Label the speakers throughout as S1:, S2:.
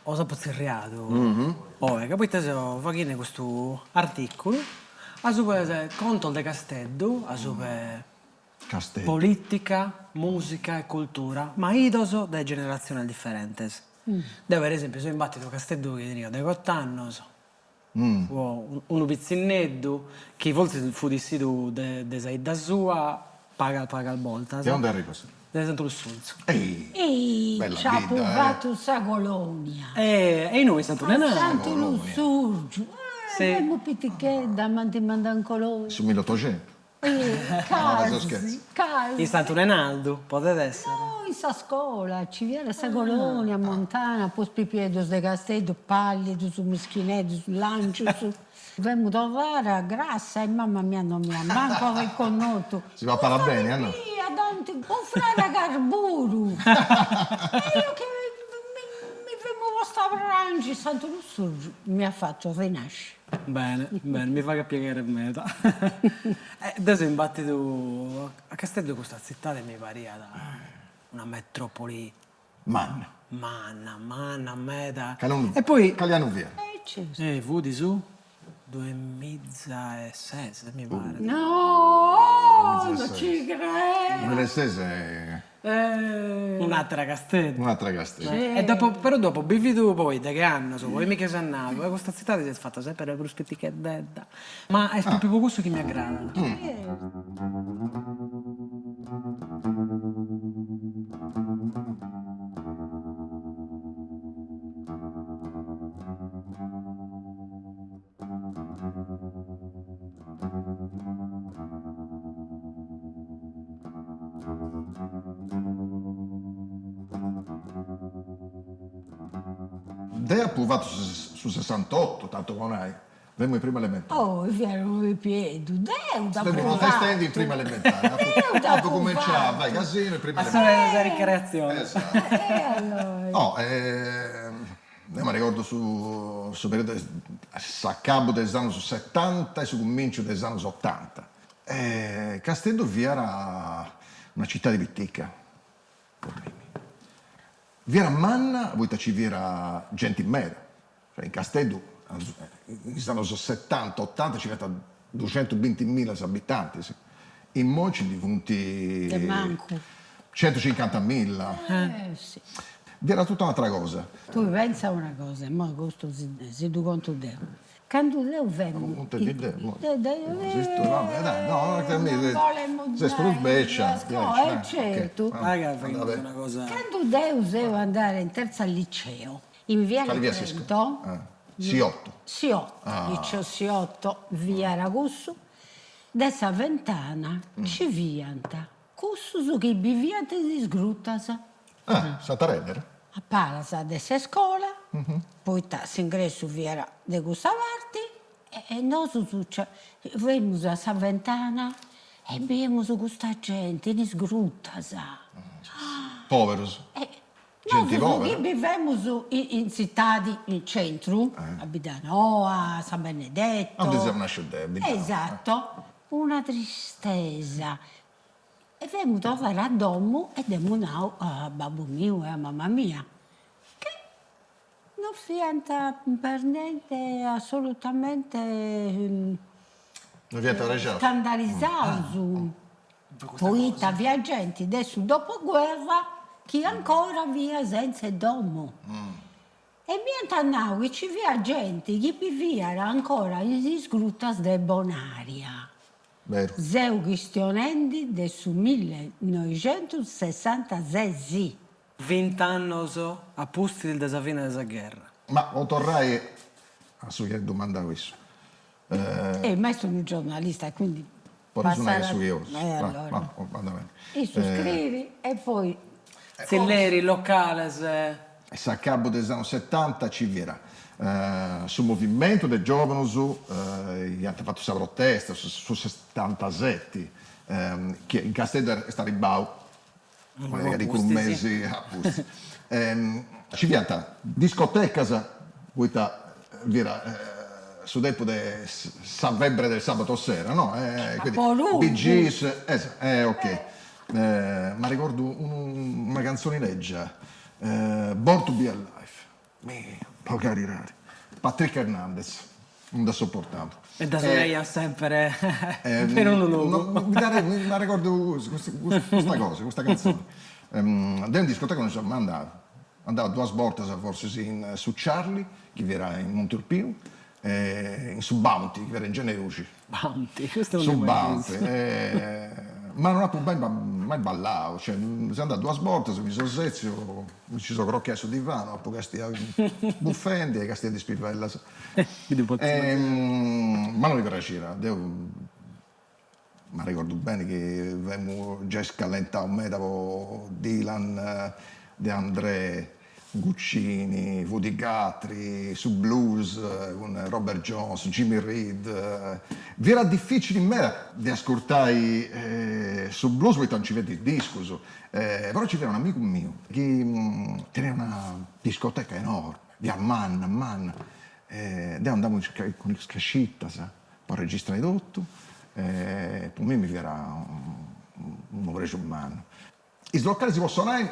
S1: Bos apo tzerriadu oe ca poita seo faghende custu articulu a subra de contos de Casteddu, a subra 'e politica, musica e cultura, ma 'idos dae generatziones diferentes. Deo per esempiu so imbàtidu a Casteddu chi tenia degh'ot'annos, Fuo unu pitzinneddu chi fortzis fut essidu de sa 'idda sua pagas pagas boltas.
S2: De und'e arribas?
S1: De Santu Lussurzu.
S3: Ehi, nc'apu fatu sa colonia.
S1: E inui, in Santu Nenaldu?
S3: A Santu Lussurgiu. Femu pitichedda, m'ant mandau in colonia.
S2: Su millottoxentu.
S3: Casi, casi.
S1: In Santu Nenaldu, podet essere?
S3: No, in sa scola, nci fiat sa colonia montana po is pipieddus de Casteddu, pallidus, mischineddus, langius. Femu torrada grassa e mama mia non m'iat mancu arreconnotu.
S2: Si papat beni, a no?
S3: Custa pipia tanti unfrada carburu! E io chi mi femu posta a prangi, Santu Lussurgiu m'iat fatu rinasci.
S1: Bene, bene, mi faghet piaghere meda. Deo so imbàtidu a Casteddu custa tzitade mi pariat una metropoli
S2: Manna.
S1: Manna, manna meda.
S2: E poi. Cali annu fiat?
S1: E fut su duemiza e ses mi paret.
S3: No, non ci creo.
S2: Duemiza e ses est.
S1: Un'atera Casteddu.
S2: Un'atera Casteddu.
S1: E dopo, però ddu apo bividu poi deghe annos, poi mi che so andadu e custa tzitade s'est fata semper prus piticheddedda, ma est propriu po cussu chi mi agradat.
S2: Deu apu fatu su sessantotto, tantu po nai, femu in prima elementari.
S3: Oh, fiat unu pipieddu, deu dd'apu
S2: fatu. Femu protestendi in prima elementari, apu cumenciau a fai casinu in prima
S1: elementari. A sa ricreatzioni.
S2: Esatto.
S3: E allora.
S2: No, Deu m'arregordu su su periodu de s'acabu de is annus setanta e su cuminciu de is annus otanta. E Casteddu fiat una citadi pitica, po mimi. Fiat manna poita ci fiat genti meda, cioè in Casteddu in is annus setanta otanta ci fiant duxentusbintimilla abitantis, immoi nci ndi funt
S3: De mancu.
S2: Centucincantamilla.
S3: Eh si.
S2: Fiat totu un'atra cosa.
S3: Tui pentza una cosa, immoi custu si si ddu contu deu. Candu deu femu.
S2: Contendi deu, immoi. Ses prus becia.
S3: Eh certu. Candu deu seu andada in terza liceo, in viale Trento.
S2: Siotto.
S3: Siotto, liceo Siotto, fiat cussu, de sa ventana nci fiant Cussus chi biviant in is grutas.
S2: Ah, Santa Rènnera?
S3: A palas de s'iscola, poita s'ingressu fiat de cussa parti, e nosu femus a sa ventana e biemus custa genti in is grutas.
S2: Poberus. Genti
S3: povera. Nosu chi bivemus in tzitadi, in centru, a Biddanoa, San Benedetto.
S2: Aundi seu nasciu deu,
S3: Biddanoa. Esatto. Una tristesa. E femu torrada a domu e dd'emu nau a babbu miu e a mama mia, chi non fiant per niente assolutamente
S2: Non fiant prexaus.
S3: Scandalizaus, poita fiat genti de su dopoguerra chi ancora fiat senza 'e domu. E m'iant nau chi ci fiat genti chi biviat ancora in is grutas de Bonaria.
S2: Beru.
S3: Seu chistionendi de su millenoixentussessantasesi.
S1: Vint'annos a pustis de sa fine de sa gherra.
S2: Ma po torrai a su chi at domandau issu.
S3: Eh ma est unu giornalista quindi.
S2: Podeus nai su chi 'oleus. E allora. Andat beni.
S3: Issu scriri e poi.
S1: Tzilleris, locales.
S2: A s'acabu de is annus setanta ci fiat su movimentu de giòvanus chi ant fatu sa protesta, su setantaseti, chi in Casteddu est arribau calincunu mesi a pustis. Ci fiant discotecas, poita fiat su tempus de sa febbre del sabato sera, no? Bee Gees, ok. M'arregordu una cantzoni lègia, Born to be alive. Mi, po caridadi. Patrick Hernandez, non dda suportamu.
S1: E dda sonaiat sempre in unu logu.
S2: Mi arregordu custa cosa, custa cantzoni. Deu in discoteca non nci seu mai andau, andau duas bortas forsis in su Charlie, chi fiat in Monte Urpinu, e in su Bounty, chi fiat in Genna 'e Luxi.
S1: Bounty, custu non
S2: Su Bounty, ma non apu mai mai ballau, cioè seu andau duas bortas, mi seu setziu, mi nci seu crocchiau in su divanu, apu castiau bufendi e castiendi is pivellas. Ma non mi praxiat, deu m'arregordu beni chi femu giai scallentau meda po Dylan, De André, Guccini, Woody Guthrie, su blues cun Robert Johnson, Jimmy Reed, fiat dificili meda de ascurtai su blues poita non nci fiant is discus, però nci fiat un'amigu miu chi teniat una discoteca enorme, fiat manna manna, e deu andamu cun is cascitas po arregistrai totu e po mei mi fiat unu prexu mannu. Is localis po sonai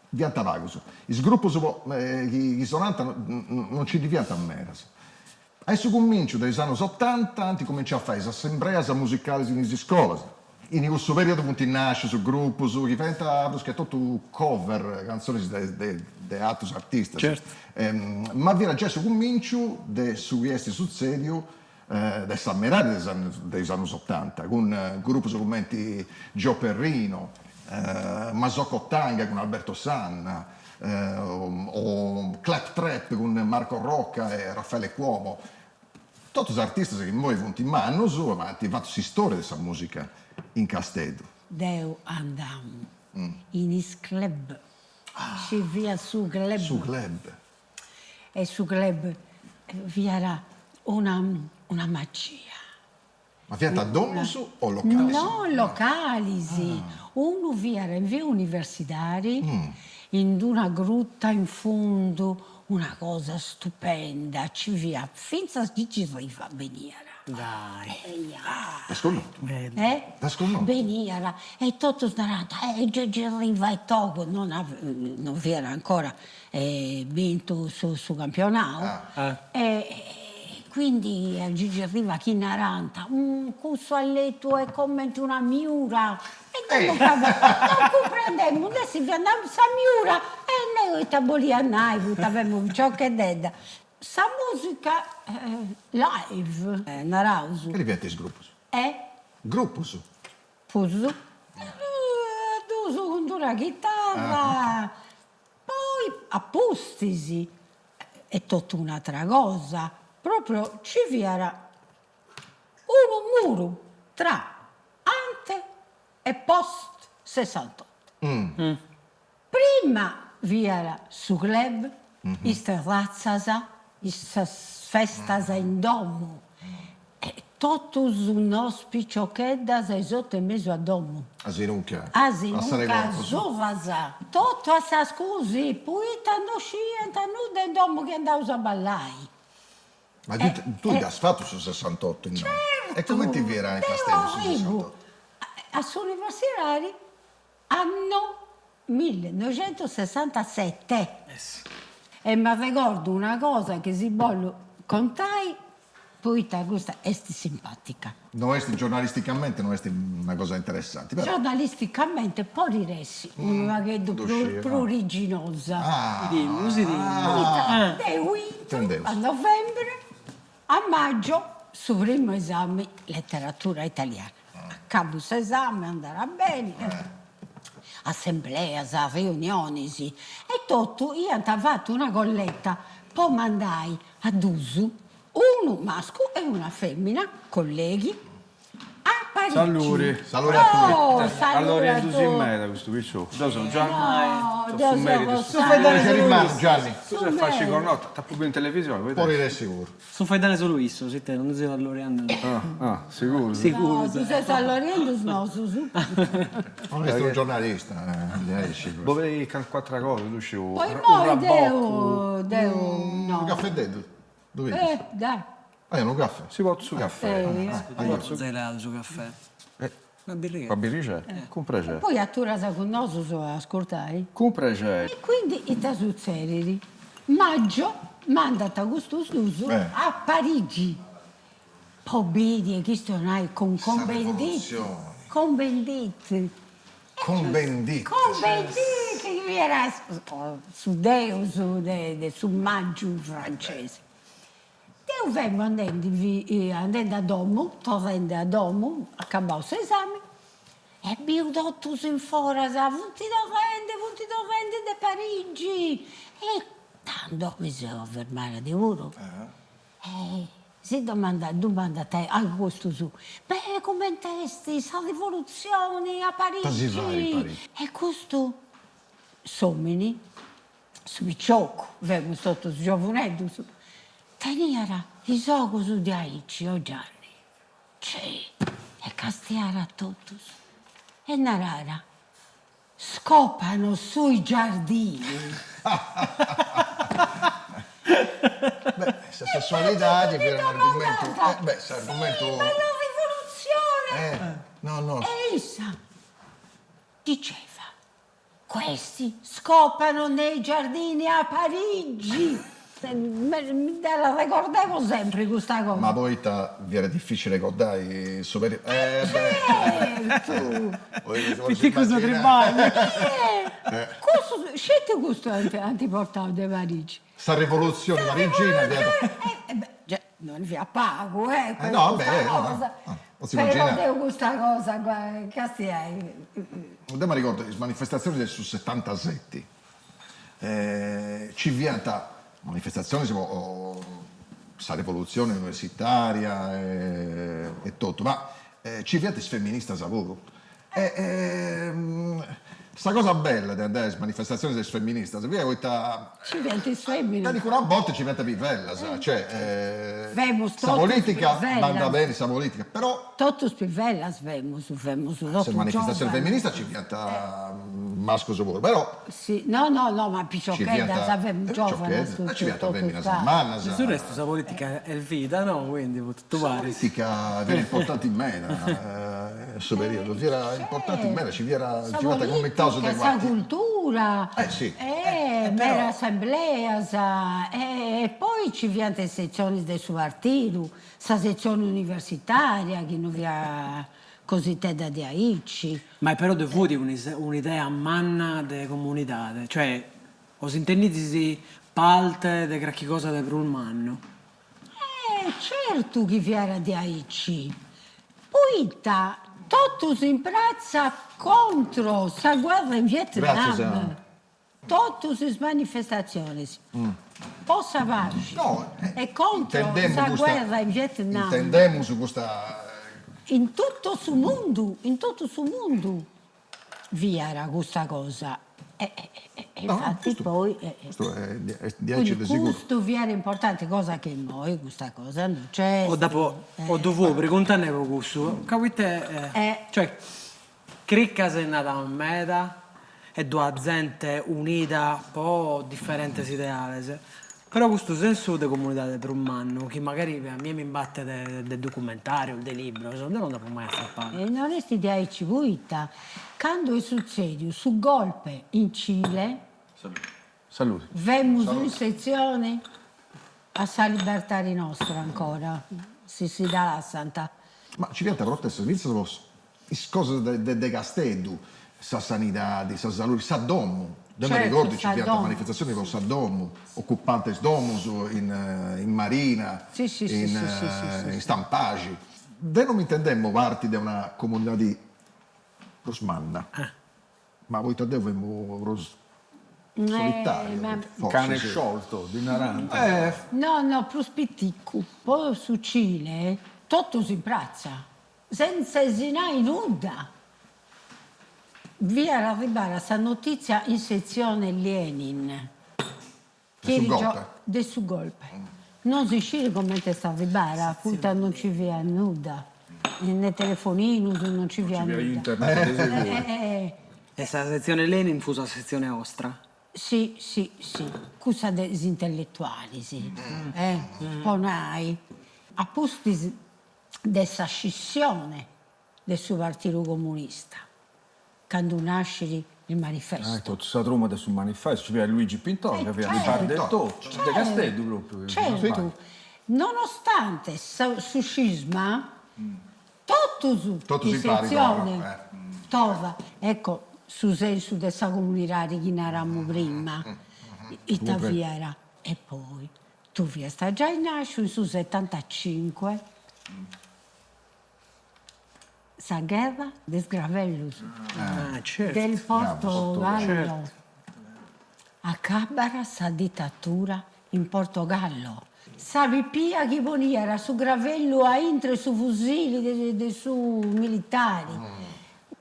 S2: fiant pagus, is grupus po chi sonant non nci ndi fiant medas. A su cuminciu de is annus otanta ant cumenciau a fai is assembreas musicalis in is iscolas. In cussu periodu funt nascius grupus chi faiant prus che totu cover, cantzonis de de aterus artistas, ma fiat giai su cuminciu de su chi est sutzediu de sa medadi de is annus otanta, cun grupus cumenti Joe Perrino, Masoko Tanga cun Alberto Sanna, o Clap Trap cun Marco Rocca e Raffaele Cuomo, totus artistas chi immoi funt mannus ma ant fatu s'istoria de sa musica in Casteddu.
S3: Deu andamu in is club, nci fiat su club.
S2: Su club.
S3: E su club fiat una una magia.
S2: Ma fiant domus o localis?
S3: No, localis. Unu fiat in via Universidadi, in d'una grutta in fundu, una cosa stupenda, nci fiat finzas Gigi Riva beniat.
S1: Dai.
S2: Dd'as connotu?
S3: Eh?
S2: Dd'as connotu?
S3: Beniat e totus narant, eh Gigi Riva est togu, non non fiat ancora bintu su su campionau e quindi a Gigi Riva chi narant, cussu a lettu est comente una miura e deu non non cumprendemu nde si fiat sa miura e neu ita boliat nai poita femu piciocheddedda sa musica live naraus.
S2: Cali fiant is grupus?
S3: Eh?
S2: Grupus?
S3: Pus dus cun d'una chitarra Poi a pustis est totu un'atra cosa, propriu ci fiat unu muru tra ante e post sessantotto. Prima fiat su club, is terratzas, is sas festas in domu E totus nos piciocheddas a is otu e mesu a domu.
S2: Asinunca.
S3: Asinunca surras. Totu a sa scusi, poita no sciiant nudda in domu chi andaus a ballai.
S2: Ma tui dd'as fatu su sessantotto innoi.
S3: Certu!
S2: E cumenti fiat in Casteddu su sessantotto?
S3: A s'universidadi anno millinoixentusessantaseti. E m'arregordu una cosa chi si bollu contai poita custa est simpatica.
S2: No est giornalisticamente no est una cosa interessanti
S3: però. Giornalisticamente podit essi unu pagheddu prus pruriginosa. Poita deu intru a novembre, a maggio su primu esami letteratura italiana. Acabu s'esami, andat beni, assembleas, riunionis e totu iant fatu una colleta po mandai a dus, unu mascu e una femina, colleghi, a Parigi.
S4: Saluri.
S2: Saluri a tui.
S3: Oh, saluri a tui.
S4: Alloriendusì meda custu piciocu. Deu seu Gianni,
S3: deu
S4: su meri de
S3: su
S2: Gianni.
S4: Tu ses faci connota, t'apu biu in televisioni, poita.
S2: Podit essi puru.
S1: Su faeddare solu issos, ite non seus alloriende.
S4: Ah, ah, siguru?
S1: Siguru.
S3: No, ddu seus alloriende nosus.
S2: Non est unu giornalista, diaici.
S4: Boleis calincuna cosa, ddu sciu.
S3: Po immoi deu, deu no.
S2: Unu cafeddeddu, ddu bidis?
S3: Eh, dai.
S2: Ah, unu caffè?
S4: Si portu su caffè.
S1: Zai leadu su caffè. Una birrighedda.
S4: Una birrixedda? Cun prexeri.
S3: Poi aturas cun nosus a ascurtai.
S4: Cun prexeri.
S3: E quindi ita sutzedit? Maggio mandat custus dus a Parigi po biri e chistionai cun Cohn-Bendit, Cohn-Bendit.
S2: Cohn-Bendit.
S3: Cohn-Bendit chi fiat su deus de su Maggiu francesi. Deu femu andendi andendi a domu, torrendi a domu, acabau s'esami, e biu totus in foras, funt torrendi, funt torrendi de Parigi! E tando mi seu fermada deu puru. E si domanda domandant a custus, beh coment'est sa rivolutzioni a Parigi? E custu s'omini Su piciocu, femus totus giovuneddus, teniat is ogus diaici, o Gianni, cei, e castiat a totus e narat, Scopano sui giardini.
S2: Beh, sa sessualidadi fiat un'argumentu, eh beh, s'argumentu.
S3: Sì, ma la rivoluzione!
S2: Eh, no no.
S3: E issa diceva Questi scopano nei giardini a Parigi! Mi dda arregordevo sempri custa cosa.
S2: Ma poita fiat dificili regordai su periodu.
S3: Eh beh! Certu!
S1: Piticu su tribagliu!
S3: Cussu, sceti custu ant portau de Parigi.
S2: Sa rivolutzioni parigina fiat.
S3: Non fiat pagu, eh,
S2: no,
S3: custa cosa. Però deu custa cosa castiai.
S2: Deu m'arregordu is manifestatzionis de su setantaseti, nci fiant manifestatzionis po sa rivolutzioni universitaria e totu, ma nci fiant is feministas puru E sa cosa bella de andai a is manifestatzionis de is feministas fiat poita
S3: Ci fiant is feminas.
S2: Calincuna borta ci fiant pivellas, cioè
S3: Femus
S2: sa
S3: totus
S2: politica
S3: pivellas.
S2: bandat beni sa politica, però
S3: Totus pivellas femus, femus totus
S2: sa manifestatzioni
S3: giovanas.
S2: feminista ci fiant mascus puru, però
S3: Si, no no no, ma
S2: ci
S3: piciocheddas,
S2: fiant
S3: femus giovanas
S2: piciocheddas, ci fiant
S3: totus
S2: feminas
S3: paris.
S2: mannas.
S1: De su restu sa politica est vida, no, quindi fut totu
S2: Sa
S1: paris.
S2: politica fiat importanti meda in su periodu, fiat importanti meda, ci fiat,
S3: Sa
S2: ci fiant comitaus de
S3: politica, sa
S2: quartieri.
S3: cultura,
S2: Eh si.
S3: e meda assembleas, e poi ci fiant is setzionis de su partidu, sa setzioni universitaria chi no fiat cositedda de aici.
S1: Ma però ddu fut un'idea manna de comunidade, cioè 'os intendizis parte de cracchi cosa de prus mannu.
S3: Eh, certu chi fiat diaici, poita totus in pratza contro sa guerra in Vietnam, totus is manifestatzionis po sa paxi e contro sa guerra in Vietnam.
S2: Intendemus custa.
S3: In totu su mundu, in totu su mundu fiat custa cosa e infati poi
S2: Custu est diaici de siguru.
S3: Custu fiat importanti, cosa chi immoi custa cosa non nc'est.
S1: O dd'apo o ddu fui preguntende po cussu, ca poite cioè criccas e nd'at meda e ddu at zente unida po diferentes ideales Però custu sensu de comunidade prus mannu, chi magari a mie m'imbatet de documentarios, de libros, deo non dd'apo mai atzapadu.
S3: E non est diaici poita candu est sutzediu su golpe in Cile,
S4: Saludi.
S3: femus in setzioni a sa libertadi nostra ancora, si si dda lassant.
S2: Ma ci fiant protestas fintzas po is cosas de Casteddu, sa sanidadi, sa saludi, sa domu, deu m'arregordu ci fiant manifestatzionis po sa domu, ocupant is domus in Marina, in Stampaxi. Deu non m'intendemu parti de una comunidadi prus manna, ma poita deu femu prus solitariu, fortzis.
S4: Cane sciolto, ddi narant.
S3: No, no, prus piticu. Po su Cile totus in pratza Senza si nai nudda. Fiat arribada sa notìtzia in setzione Lenin.
S2: De su golpe.
S3: De su golpe. Non si scit comente est arribada, poita non ci fiat nudda, ne telefoninus, non ci fiat nudda.
S4: Non ci fiat internet de seguru.
S1: E sa setzione Lenin fut sa setzione 'ostra?
S3: Si, si, si, cussa de is intelletualis, eh, po nai. A pustis de sa scissione de su Partidu Comunista, candu nascit Il manifesto.
S4: Ah, totu sa truma de su manifesto, ci fiat Luigi Pintor, ca fiat de parte etotu, de Casteddu propriu.
S3: Certu, nonostante su scisma, totus in setzione torra. Ecco su sensu de sa comunidadi chi naramu prima, ita fiat. E poi, tui fiast giai nasciu in su setantacinque Sa gherra de is gravellus del Portogallo. Acabat sa ditatura in Portogallo. Sa pipia chi poniat su gravellu aintru 'e su fusili de su militari.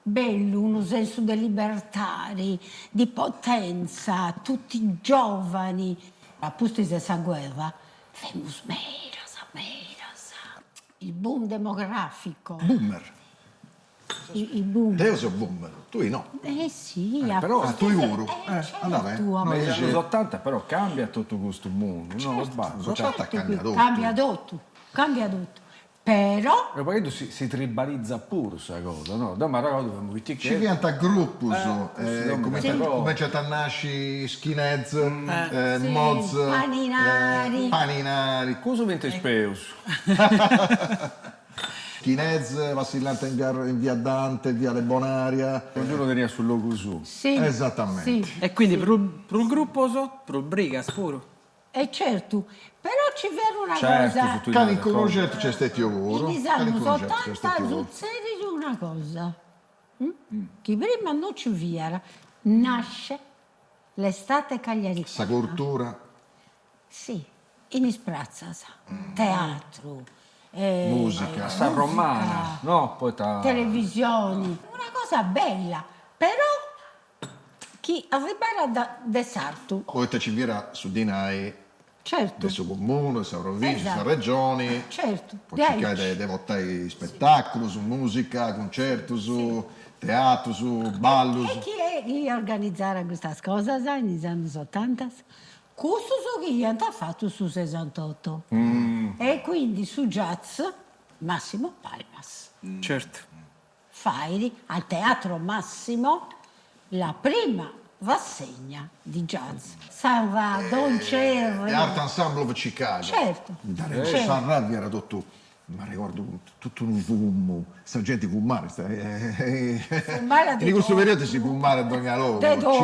S3: Bellu, unu sensu de libertadi, di potenza, tutti giovani. A pustis de sa guerra femus medas, medas. Il boom demografico.
S2: Boomer.
S3: Il boom.
S2: Deo so boomer, tui no.
S3: Eh si,
S2: a però tui puru.
S3: Eh certu.
S4: Me is annus otanta però cambiat totu custu mundu, no? O sbagliu?
S2: Is otanta cambiat totu.
S3: Cambiat totu, cambiat totu. Però.
S4: Unu pagheddu si si tribalizzat puru sa cosa, no? Deu m'arregodu femu piticheddu.
S2: Ci fiant grupus, cumenciant a nasci skinheads, mods.
S3: Paninari.
S2: Paninari.
S4: Cussus fiant is peus.
S2: Skinheads passillant in via in via Dante, viale Bonaria.
S4: Ognunu teniat su logu suu.
S3: Si.
S2: Esatamenti.
S1: E quindi prus prus grupos, prus brigas puru.
S3: E certu, però ci fiat una cosa.
S2: Calincunu certu nc'est stetiu puru.
S3: In is annus otanta sutzedit una cosa chi prima non ci fiat, nasce l'estate cagliaritana.
S2: Sa cultura.
S3: Si, in is pratzas, teatru,
S2: musica,
S4: sa romana, no? Poita.
S3: Televisioni, una cosa bella, però chi arribàt de s'artu.
S2: Poita ci fiat su dinai de su comunu, de sa provincia, de sa regioni, po circai de portai spettaculus, musica, cuncertus, teatrus, ballus.
S3: E chi est chi organizàt custas cosas in is annus otantas? Cussus chi iant fatu su sesantotto. E quindi su jazz Massimo Palmas.
S1: Certu.
S3: Fait al Teatro Massimo la prima rassegna di jazz. Sun Ra, Don Cherry.
S2: The Art Ensemble of Chicago.
S3: Certu.
S2: Sun Ra fiat totu M'arregordu totu unu fumu, sa genti fumàt, in cussu periodu si fumàt in dogna logu,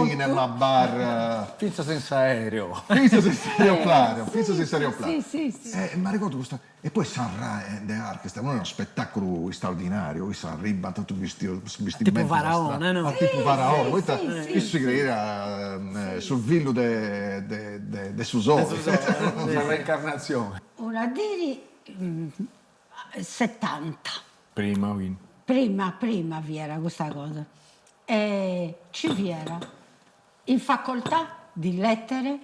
S2: cinema, bar.
S4: Fintzas in s'aereo.
S2: Fintzas in s'aeroplanu, fintzas in s'aeroplanu. E m'arregordu custa, e poi Sun Ra and the Arkestra, unu spettaculu straordinariu, issus arribant totu bistius,
S1: bistimentas. Tipu faraone, no?
S2: Tipu faraone, poita issu si creiat su fillu de de su soli.
S4: Sa reincarnazione.
S3: Una diri Setanta.
S4: Prima quindi.
S3: Prima, prima fiat custa cosa. E ci fiat in facoltà di lettere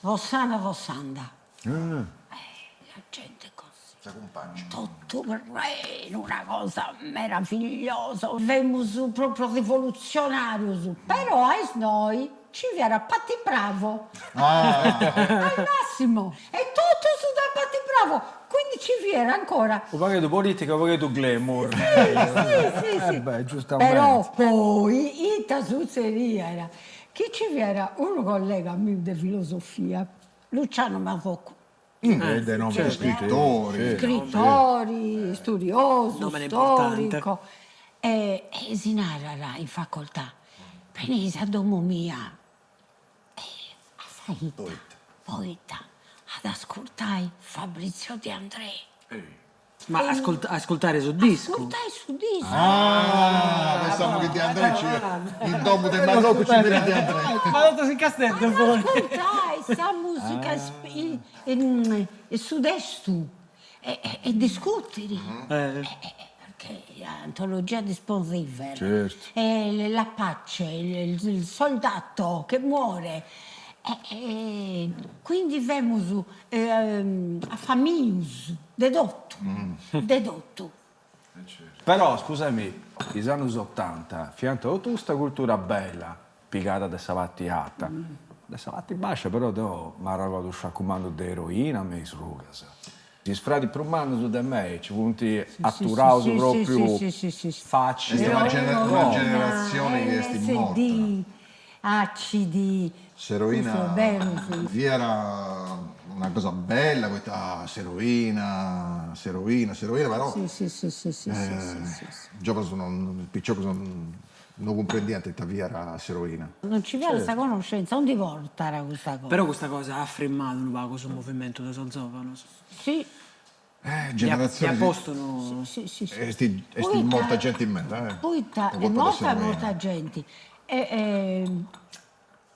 S3: Rossana Rossanda. La gente così.
S2: Sa cumpagna.
S3: Totu prenu, una cosa meravigliosa, femus propriu rivolutzionarius, però a is noi Ci fiat Patty Pravo. Al Massimo! E totus da Patty Pravo! Quindi ci fiat ancora.
S4: Unu pagheddu politica, unu pagheddu glamour.
S3: Si, si, si.
S4: Eh beh, giustamente.
S3: Però poi ita sutzediat? Chi ci fiat unu collega miu de filosofia, Luciano Marrocu.
S2: De nomini scritori.
S3: Scritori, studiosu, storico. E si narat in facoltà, beneis a domu mia. E a fai ita? Poita at ascurtai Fabrizio De André.
S1: Ma ascultare su discu?
S3: Ascurtai su discu.
S2: Ah, pensamu chi De André ci in domu de Marrocu ci fiat De André.
S1: Ma totus in Casteddu funt.
S3: Ascurtai sa musica e su testu e discutiri. Perché l'antologia di Spoon River.
S4: Certo.
S3: E l'Apache, il soldato che muore. E quindi femus afamius de totu, de totu.
S4: Però, scusami, is annus otanta fiant totu custa cultura bella pigada de sa parti arta, de sa parti bascia però deu m'arregodu sciacumandu de eroina me is rugas. Is fradis prus mannus de mei ci funt aturaus propriu faci.
S2: Est una generatzioni chi est morta.
S3: LSD, acidi,
S2: S'eroina fiat una cosa bella poita s'eroina, s'eroina, s'eroina però giovanus non, piciocus non cumprendiant ita fiat s'eroina.
S3: Non nci fiat sa conoscenza, aundi portat custa cosa.
S1: Però custa cosa at frimmadu unu pagu su movimentu de sos zovanos.
S3: Si.
S2: Generatzioni.
S1: Iat postu unu.
S3: Si si si.
S2: Est morta genti meda eh.
S3: Poita est morta molta genti e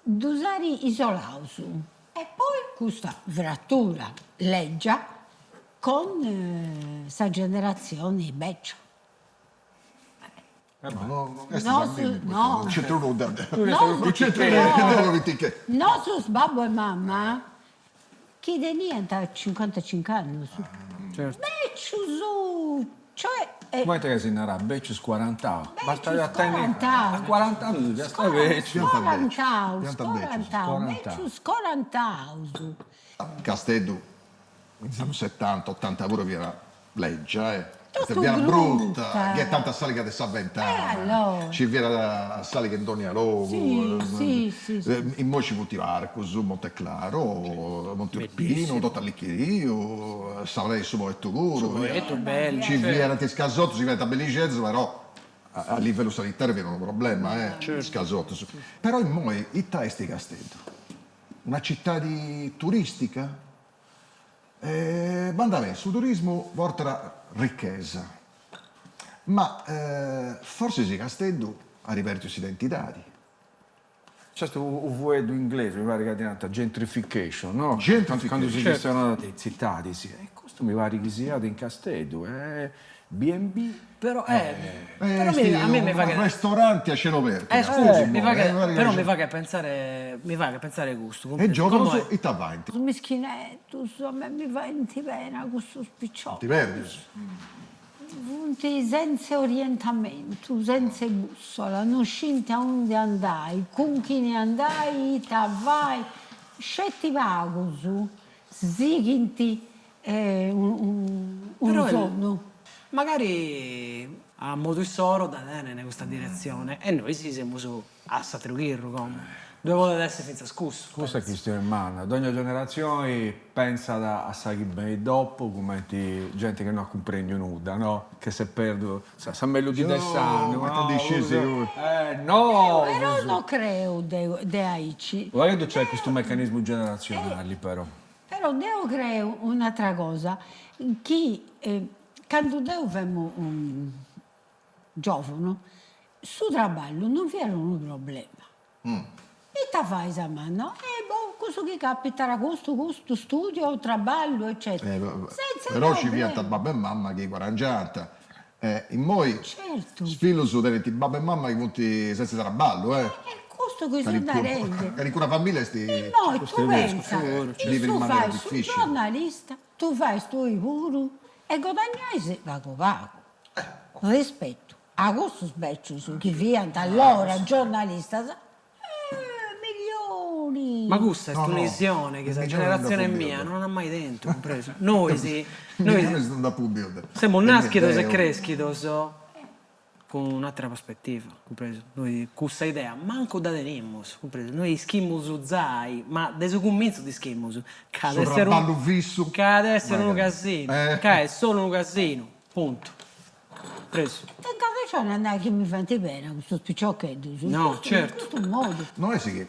S3: ddus at isolaus e poi custa frattura leggia con sa generatzioni beccia.
S2: No, no, non c'entro nudda. Non c'entro nudda.
S3: Nosus babbu e mamma chi teniant cincuantacinc'annus, becius, cioè.
S4: Cumenti ca si narat, becius scuarantau.
S3: Becius scorantau.
S4: A cuarant'annus fiast beciu.
S3: Scorantau, scorantau, becius scorantaus.
S2: Casteddu in is annus setanta, otanta puru fiat Leggia eh. Totu fiat brutta, ghetànt s'aliga de sa ventana, ci fiat s'aliga in dònnia logu, immoi ci funt parcus, Monte Claro, Monte Urpinu, totu allichiriu, sa praja 'e su Poetu puru, ci fiant is casotus, chi fiant bellixeddus, però a livellu sanitariu fiat unu problema eh, is casotus. Però immoi ita est Casteddu? Una citadi turistica? Bandat beni, su turismu portat richesa, ma forsis Casteddu at perdiu s'identidadi.
S4: Nc'est unu fueddu inglesu, mi parit ca ddi nant gentrification, no?
S2: Gentrification.
S4: Candu si chistionat de tzitadis, e custu mi parit chi siat in Casteddu, B&B.
S1: Però però mi a mie mi faghet.
S2: Ristoranti a cielo aperto.
S1: Eh scusa, mi faghet però mi faghet pensare mi faghet pensare custu.
S2: E giovanus ita faint?
S3: Mischineddus, a mei mi faint pena cussus piciocus.
S2: Funt perdius.
S3: Funt senza orientamentu, senza bussola, non scint aundi andai, cun chini andai, ita fai, sceti pagus sighint unu sonnu.
S1: Magari a modu issoro dda tenent custa diretzione e nois semus a s'ateru chirru como. Ddoe podet esser fintzas cussu.
S4: Custa est chistioni manna, dogna generatzioni pensat a sa chi benit dopu cumenti genti chi no at cumprendiu nudda, no? Che s'est perdiu sa mellus dì de s'annu, no? No!
S3: Però no creu de aici.
S4: Unu pagheddu nc'est custu meccanismu generatzionali però.
S3: Però deu creu un'atra cosa, chi candu deu femu giovunu, su traballu non fiat unu problema. Ita fais a manna? E boh, cussu chi capitat, custu, custu, studio, traballu, eccetera. Senza
S2: Però ci fiant babbu e mamma chi guarangiant. Immoi is fillus tenint babbu e mamma chi funt senza traballu, eh.
S3: E custu chi seu narendi.
S2: Calincuna familia est.
S3: Immoi tu pensa, tu fais su giornalista, tu fais tui puru e guadagnais pagu pagu, rispettu a cussus becius chi fiant allora giornalistas Eh, milioni!
S1: Ma custa est un'isione chi sa generatzione mia non at mai tentu, cumpresu? Nois, nois semus naschidos e creschidos cun un'atera prospettiva, cumpresu? Nois cussa idea mancu dda tenimus, cumpresu? Nois ischimus zai, ma de su cumintzu dd'ischimus, ca at esser unu, ca at esser unu casinu, ca est solu unu casinu, puntu. Presu.
S3: Tengu arrexoni a nai chi mi faint pena custus piciocheddus.
S1: No, certu.
S3: In custu modu.
S2: No est chi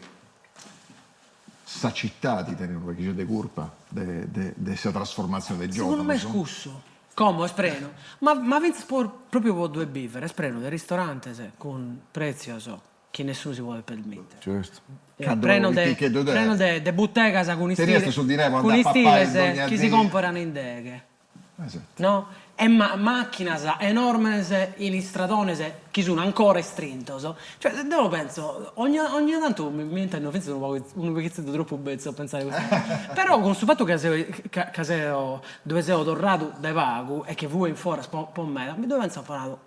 S2: sa citadi tenit unu paghixeddu de curpa de de sa trasformatzioni de
S1: giovanus? Segundu me est cussu. Como est prenu, ma ma fintzas po propriu po ddue bivere est prenu de ristorantes cun pretzios chi nessunu si podet permitere.
S4: Certu.
S1: Prenu de prenu de de butegas cun istiles cun istiles chi si comporan in deghe. No? E macchinas enormes in istradones chi sun ancora istrintos. Cioè, deo penso, ogna ogna tantu mi intendo finzas unu pagu unu paghitzeddu tropu betzu a pensare custa cosa. Però cun su fattu ca seo ca seo ddoe seo torradu dae pagu e che fui in foras po po meda, mi ddoe penso apo nadu,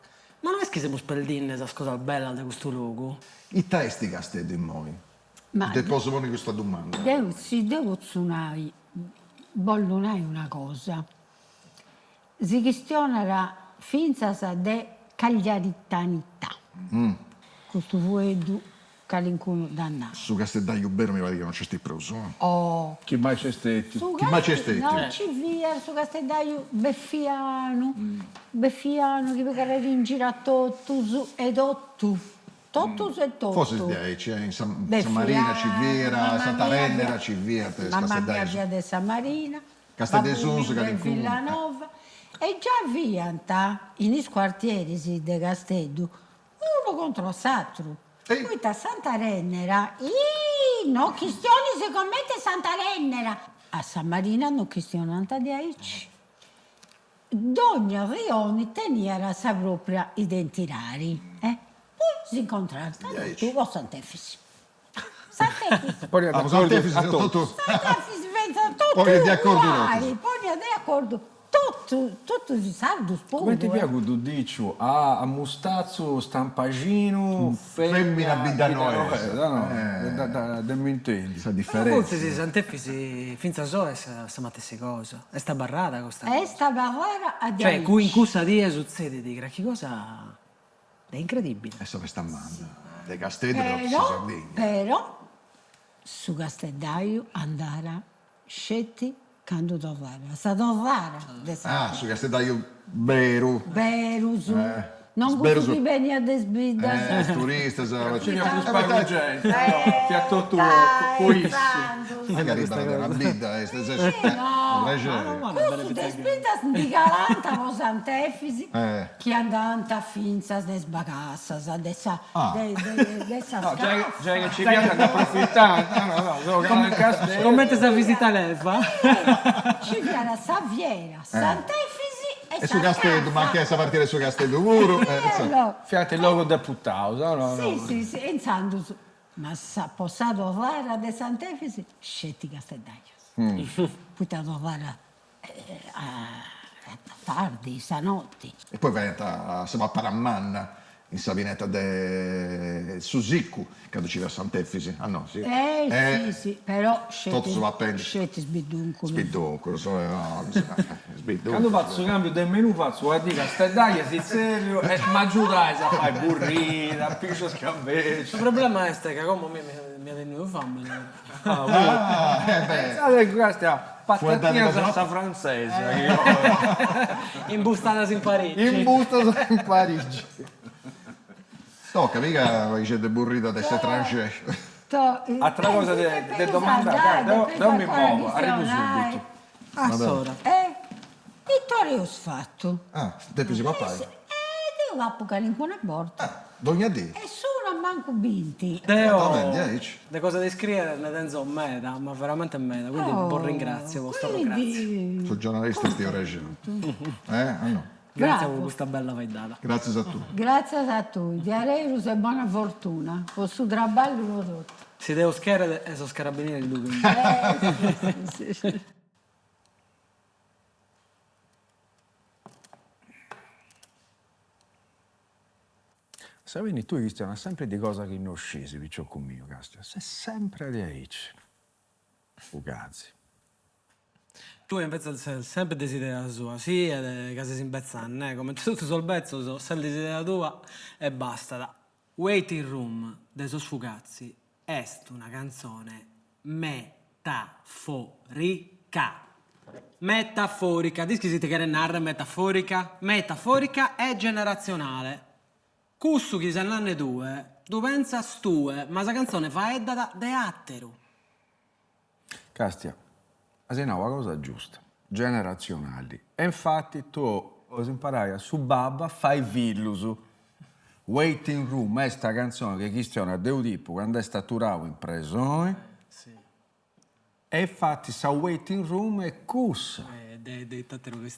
S1: ma no est chi semus perdinde sas cosas bellas de custu logu?
S2: Ita est Casteddu immoi? Ti potzu ponni custa domanda.
S3: Deu, si deu potzu nai, bollu nai una cosa. Si chistionat fintzas de cagliaritanità. Custu fueddu calincunu dd'at nau.
S2: Su casteddaju beru mi parit chi non nc'est prus.
S3: Oh.
S4: Chi mai nc'est stetiu.
S2: Chi mai nc'est stetiu.
S3: No nci fiat su casteddaju befianu, befianu chi pigat in giru a totus e totu, totus e totu.
S2: Forsis diaici, in sa Marina ci fiat, Santa Rennera ci fiat is
S3: Mamma mia
S2: casteddajus.
S3: fiat de sa Marina.
S2: Casteddu 'e susu
S3: Babbu miu de
S2: calincunu.
S3: Villanova e già fiant in is cuartieris de Casteddu unu contra a s'atru, poita Santa Rennera, ih no chistionis comente Santa Rennera, a sa Marina no chistionant de aici. Dogna rioni teniat sa propria identidadi e poi s'incontrant totu po Sant'Efisi. Sant'Efisi.
S4: Poniat
S2: Ah,
S4: de
S2: Sant'Efisi
S4: acordu a
S2: totu.
S4: totus.
S3: Sant'Efisi fiant totu
S2: Poniat de acordu totus.
S3: uguali, poniat de acordu totu, totus is sardus puru
S4: Cumenti
S3: eh.
S4: fiat cuddu diciu, a mustatzu stampaxinu,
S2: Femmina
S4: femmina
S2: biddanoesa.
S4: biddanoesa, no? De m'intendi.
S2: Sa
S1: Però
S2: diferentzia.
S1: fortzis Sant'Efisi fintzas oe est sa matessi cosa, est abarrada custa cosa.
S3: Est abarrada a
S1: Cioè
S3: diaici.
S1: in cussa die sutzedit cralchi cosa De incredibile.
S2: Est sa festa manna de Casteddu e de totu sa
S3: Però,
S2: Sardigna.
S3: però su casteddaju andat sceti candu torrat, sa torrada de sa
S2: Ah, su casteddaju beru.
S3: Berus, non cussu chi beniat de is biddas.
S2: Is turistas.
S4: Ci fiat prus pagu genti, no, fiat totu po issu.
S2: Magari de una bidda est,
S3: No, cussus de is biddas ndi calant po Sant'Efisi Chi andant fintzas de is bagassas, de sa de sa
S4: No, giai giai chi ci fiant nd'aprofitant, no no, no, in Casteddu.
S1: Comente sa visita leva.
S3: Ci fiat sa fiera, Sant'Efisi e
S2: E su
S3: sa
S2: Casteddu, ma anche sa partida 'e su Casteddu puru.
S4: Fiant is logus deputaus, no no.
S3: Si si si, e intzandus, ma sa po sa torrada de Sant'Efisi sceti casteddajos, poita torrada A tardi, sa noti.
S2: E poi faiant sa papada manna in sa pineta de su Siccu, candu ci fiat Sant'Efisi, ah no? Si.
S3: Eh si si, però sceti
S2: Totus papendi.
S3: Sceti is biddunculus.
S2: Is biddunculus, no, is biddunculus.
S4: Candu fatzu su cambiu de menù fatzu una dì casteddaia si zerriu e m'agiudais a fai burrida, pisci a scabecciu.
S1: Su problema est ca como a mie mi at 'ennidu famini.
S2: Ah, eh beh.
S4: Custa Patattinas a sa frantzesa chi
S1: Imbustadas in Parigi.
S4: Imbustadas in Parigi.
S2: Toca, piga una paghixedda de burrida de s'étranger.
S4: Atra cosa de domandai, dai, deu mi movu, arribu subitu.
S1: A s'ora.
S3: E ita eus fatu?
S2: Ah, depis papai.
S3: E deu papu calincuna borta.
S2: Dogna dì.
S3: E s'una mancu binti.
S1: Deo de cosa de iscriere nde tenzo meda, ma veramente meda, quindi bos ringratzio, bos torro gratzias.
S2: Su giornalista est orexau. Eh, o no?
S1: Gratzias po custa bella faeddada.
S2: Gratzias a tui.
S3: Gratzias a tui, diaderus e bona fortuna po su traballu po totu.
S1: Si Deus cheret e sos carabineris ddu
S3: Si.
S4: Sa fini tui chistionas sempri de cosa chi no scis, picioccu miu, castia, ses sempri de aici, Fugazi.
S1: Tue invetzes ses sempre de s'idea sua, siet ca ses imbetzande, comente totu sos betzos, ses de s'idea tua e bastat. Waiting Room de sos Fugazi est una cantzone metaforica. Metaforica, dd'ischis ite cheret narrer metaforica? Metaforica e generatzionale. Cussu chi ses nande tue, ddu pentzas tue, ma sa cantzone faeddat de àteru.
S4: Castia, as nau una cosa giusta, generatzionali. E infati tui 'olis imparai a su babbu a fai fillus. Waiting Room est una cantzoni chi chistionat de unu tipu candu est aturau in presoni e infati sa waiting room est cussa.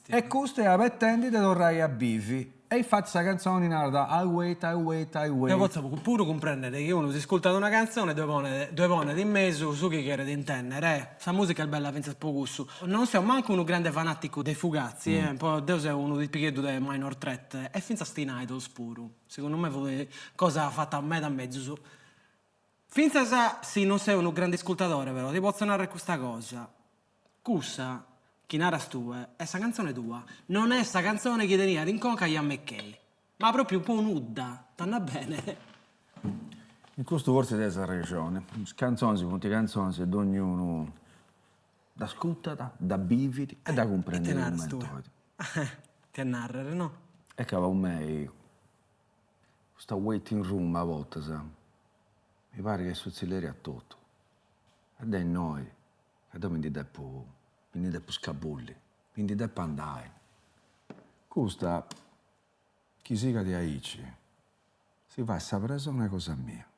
S4: E custu est abetendi de torrai a bivi E infati sa cantzoni narat I wait, I wait, I wait.
S1: Deo potzo puru cumprèndere chi unu s'iscultat una cantzone e ddue ponet ddue ponet in mesu su chi cheret intèndere. Sa mùsica est bella fintzas po cussu. Non seo mancu unu grande fanàticu de Fugazi, po deo seo unu tipigheddu de Minor Threat e fintzas Teen Idles puru. Segundu me fut cosa fata meda mezus. Fintzas si non seo unu grande iscultadore però ti potzo narrer custa cosa, cussa. chi naras tue est sa cantzone tua, non est sa cantzone chi teniat in conca Ian MacKaye. Ma propriu po nudda, t'andat bene?
S4: In custu forsis tenis arrexoni, is cantzonis funt cantzonis e dognunu dd'ascurtat, dda bivit e dda cumprendit
S1: Ite naras
S4: cumenti
S1: tue?
S4: 'olit.
S1: Tia narrer, no?
S4: Est ca po mei custa waiting room a bortas mi parit chi est su tzilleri a totu e deu innoi ca deu mi ndi depu mi ndi depu scabulli, mi ndi depu andai. Custa chi sigat aici si fait sa presoni cosa mia.